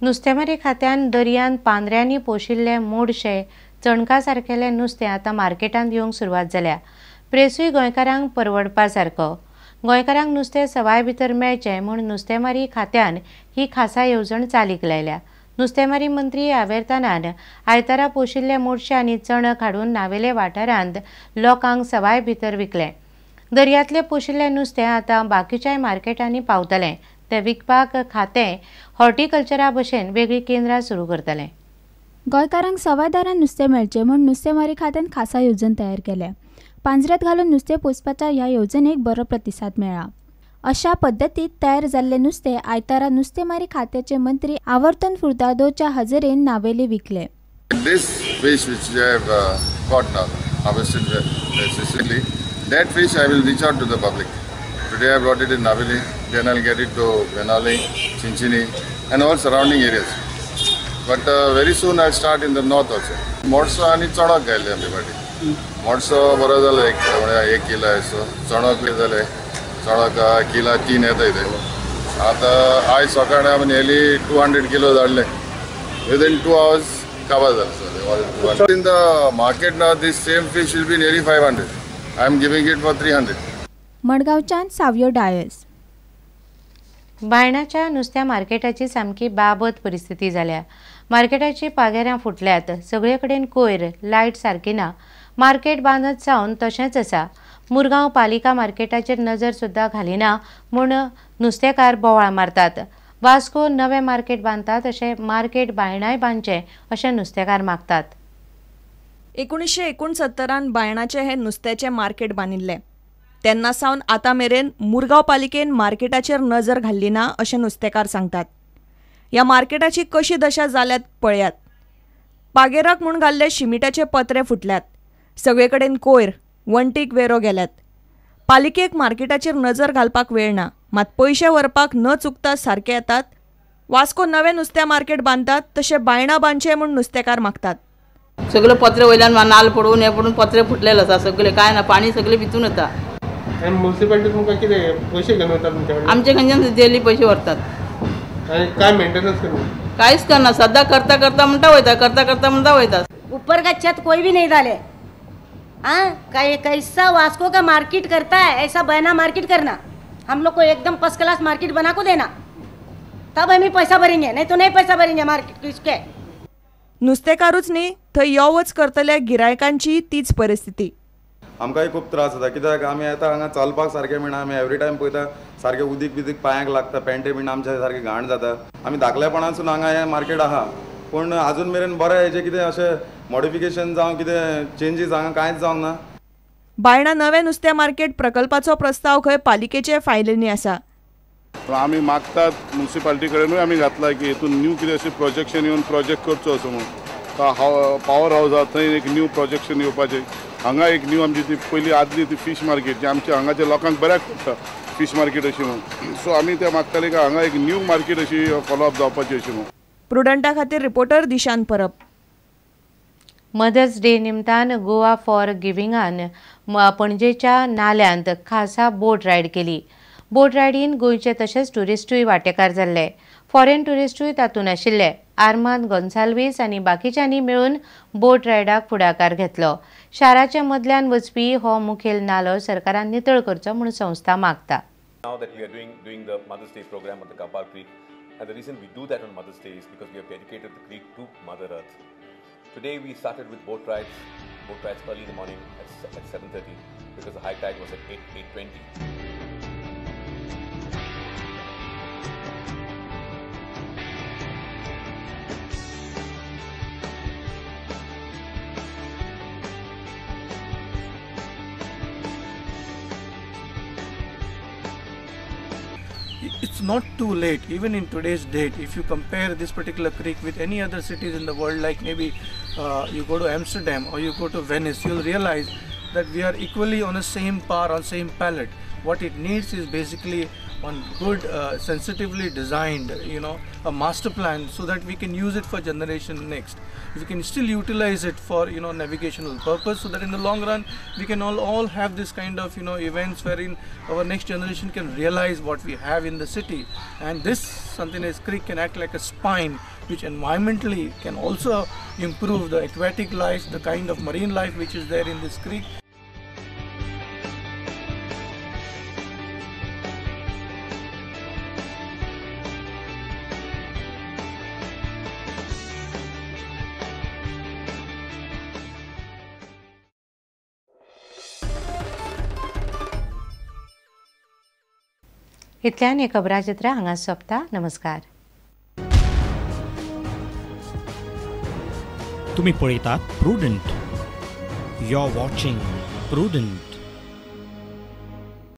नुस्तेमारी खात्यान दर्यान पांदऱ्यांनी पोशिल्ले मोडशे चणका सारकेले नुस्तें आतां मार्केटांत येवंक सुरवात जाल्या. प्रेसूय गोंयकारांक परवडपा सारको. गोंयकारांक नुस्तें सवाय भितर मेळचें म्हूण नुस्तेमारी खात्यान ही खासा येवजण चालीक लायल्या. नुस्तेमारी मंत्री आवेरतानान आयतारा पोशिल्ले मोडशे आनी चणक हाडून नावेले वाठारांत लोकांक सवाय भितर विकलें. दर्यांतले पोशिल्ले नुस्तें आतां बाकीच्याय मार्केटांनी पावतलें. ते विकपाक खातें हॉर्टिकल्चरा भशेन वेगळीं केंद्रां सुरू करतलें. गोंयकारांक सवाय दरान नुस्तें मेळचें म्हूण नुस्तेमारी खात्यान खासा येवजण तयार केल्या. पांजऱ्यांत घालून नुस्तें पोसपाच्या ह्या येवजणेक बरो प्रतिसाद मेळ्ळा. अशा पद्दतीत तयार जाल्लें नुस्तें आयतारा नुस्तेमारी खात्याचे मंत्री आवर्तन फुर्तादोच्या हजेरेन नावेले विकले. This fish which I have caught now, harvested recently, that fish I will reach out to the public. Today I brought it in Naveli, then I'll get it to Benali, Chinchini and all surrounding areas. But very soon I'll start in the north also. मोडसो आनी चणक घायले आमचे फाटी. मोडसो बरो जालो, एक kilo असो. चणक जाले, चणक किला 3 येता इथे. आतां आयज सकाळी आमी नियरली 200 किलो धाडले. विदीन 2 hours काबार जाले. In the market now this same fish will be nearly 500. I am giving it for 300. मडगांवच्यान Savio Dias. बायणाच्या नुस्त्या मार्केटाची सामकी बाबत परिस्थिती जाल्या. मार्केटाची पागेरां फुटल्यात, सगळे कडेन कोयर, लायट सारकी ना. मार्केट बांदत सावन तशेंच आसा. मुरगांव पालिका मार्केटाचेर नजर सुद्दां घालिना म्हूण नुस्तेकार बोवाळ मारतात. वास्को नवें मार्केट बांदतात अशें मार्केट बायणाय बांदचें अशें नुस्तेकार मागतात. 1969 बायणाचें हें नुस्त्याचें मार्केट बांदिल्लें. तेन्ना सावन आतां मेरेन मुरगांव पालिकेन मार्केटाचेर नजर घाल्ली ना अशें नुस्तेकार सांगतात. ह्या मार्केटाची कशी दशा जाल्यात पळयात. पागेराक म्हूण घाल्ले शिमिटाचे पत्रे फुटल्यात, सगळे कडेन कोयर, वण्टीक वेरो गेल्यात. पालिकेक मार्केटाचेर नजर घालपाक वेळ ना, मात पयशे व्हरपाक न चुकता सारके येतात. वास्को नवें नुस्त्या मार्केट बांदतात तशें बायणां बांदचें म्हूण नुस्तेकार मागतात. सगळे पत्रे वयल्यान नाल पडून हे पडून पत्रे फुटलेले आसा सगळे, काय ना पाणी सगळे भितून येता. म्युनिसिपालिटी तुमकां कितें पयशे घेवन वतात तुमचे कडल्यान? आमचे खंयच्यान डेली पयशे व्हरतात. आनी काय मेंटेनन्स करना? कांयच करना, सद्दां करता करता म्हणटा वयता, करता करता म्हणटा वयता. ऊपर का छत कोई भी नहीं डाले. हाँ, कैसा वास्को का मार्केट करता है ऐसा बहना मार्केट करना. हम लोग को एकदम फर्स्ट क्लास मार्केट बना को देना, तब हमें पैसा भरेंगे, नहीं तो नहीं पैसा भरेंगे मार्केट इसके. नुस्तेकारूच न्ही, थंय यो वच करतल्या गिरायकांची तीच परिस्थिती. आमकांय खूब त्रास जाता, कित्याक आमी येता हांगा चलपाक सारकें मेळना. आमी एवरी टायम पळयता सारकें उदीक बिदीक पांयांक लागता, पेंटे बीन आमच्या सारकें घाण जाता. आमी धाकलेपणासून हांगा हें मार्केट आहा, पूण आजून मेरेन बरें हेजें कितें अशें मॉडिफिकेशन जावं कितें चेंजीस हांगा कांयच जावंक ना. बायणा नवें नुस्त्या मार्केट प्रकल्पाचो प्रस्ताव खंय पालिकेचे फायलींनी आसा. पूण आमी मागतात म्युनिसिपालिटी कडेनूय आमी घातला की हितून न्यू कितें अशें प्रोजेक्शन येवन प्रोजेक्ट करचो असो म्हणून. पावर हावस आहा थंय एक न्यू प्रोजेक्शन येवपाचें. हांगा एक न्यू आमची ती पयली आदली ती फीश मार्केट जी आमच्या हांगाच्या लोकांक बऱ्याक पडटा फीश मार्केट अशी म्हणून. सो आमी ते मागताले की हांगा एक न्यू मार्केट अशी फॉलोअप जावपाची अशी म्हणून. प्रुडंटा खातीर reporter Dishan Parab. Mother's Day निमतान गोवा फॉर गिविंगान पणजेच्या नाल्यांत खासा बोट रायड केली. बोट रायडीन गोंयचे तशेंच ट्युरिस्टूय वांटेकार जाल्ले. फॉरेन ट्युरिस्टूय तातूंत आशिल्ले. आर्मांद गोन्साल्वीस आनी बाकीच्यांनी मेळून बोट रायडाक फुडाकार घेतलो. शाराच्या मदल्यान वचपी हो मुखेल नालो सरकारान नितळ करचो म्हूण संस्था मागता. Now that we are doing the Mother's Day program on the Campal Creek, and the reason we do that on Mother's Day is because we have dedicated the creek to Mother Earth. Today we started with boat rides early in the morning at 7:30 because the high tide was at 8:20. It's not too late, even in today's date. If you compare this particular creek with any other cities in the world, like maybe you go to Amsterdam or you go to Venice, you'll realize that we are equally on the same par, on same palette. What it needs is basically one good, sensitively designed, a master plan, so that we can use it for generation next. We can still utilize it for, navigational purpose, so that in the long run we can all have this kind of, events wherein our next generation can realize what we have in the city. And this Sant Inez Creek can act like a spine, which environmentally can also improve the aquatic life, the kind of marine life which is there in this creek. इतल्यान हे खबराचित्र हांगा सोंपता. नमस्कार. तुम्ही पळयतात Prudent. You are watching Prudent.